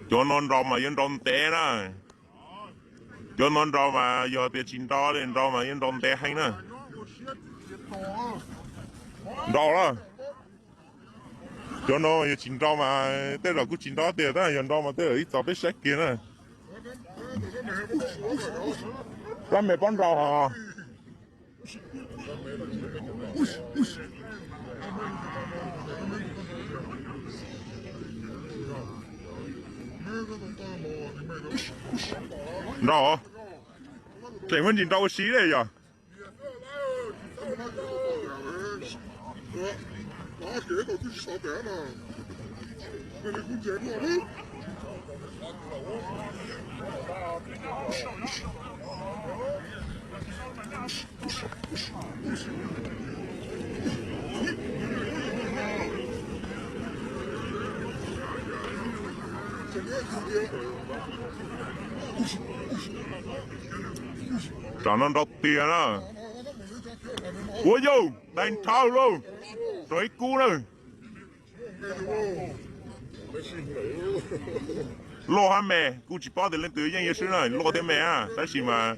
Cov no nrau mas yuav nrau ntev na. Cov no nrau mas yog tias tsis nrau li nrau mas yuav nrau ntev heev na. Nrau lawm. Cov no yog tsis nrau mas tej zaum kuj tsis nrau tiag, tab yog nrau mas tej zaum ib txog peb saib kiag na. Rab me pob nrau hos. Nrau, tseem muaj ntsis nrau ua si li yog. Tsam no nrau tiag na. Ua yau, dai nrhawv lauj, rau ib kub na. Loj hab me, kuj tsis paub tias leej twg yeej yog swb na, loj thiab me, tab sis mas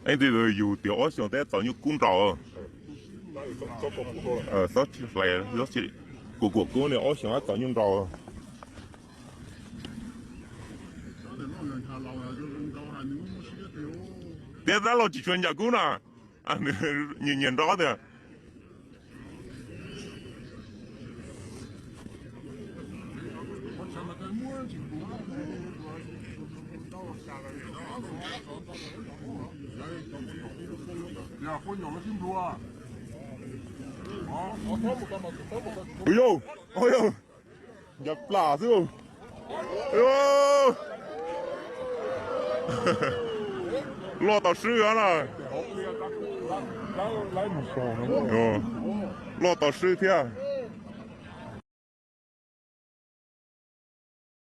Leej twg yug tias ob xyoos teb txaus nyuj kub nraus, txhob tsis hlais, kuv kuam kub li ob xyoos txaus nyuj nraus. Tiab tab los tsis tshua ncaws kub na, nyias nyias nrau tiag. Ua yau, ua yau, ncaws plam xwb. Loj tau swb na. Loj tau swb thiab.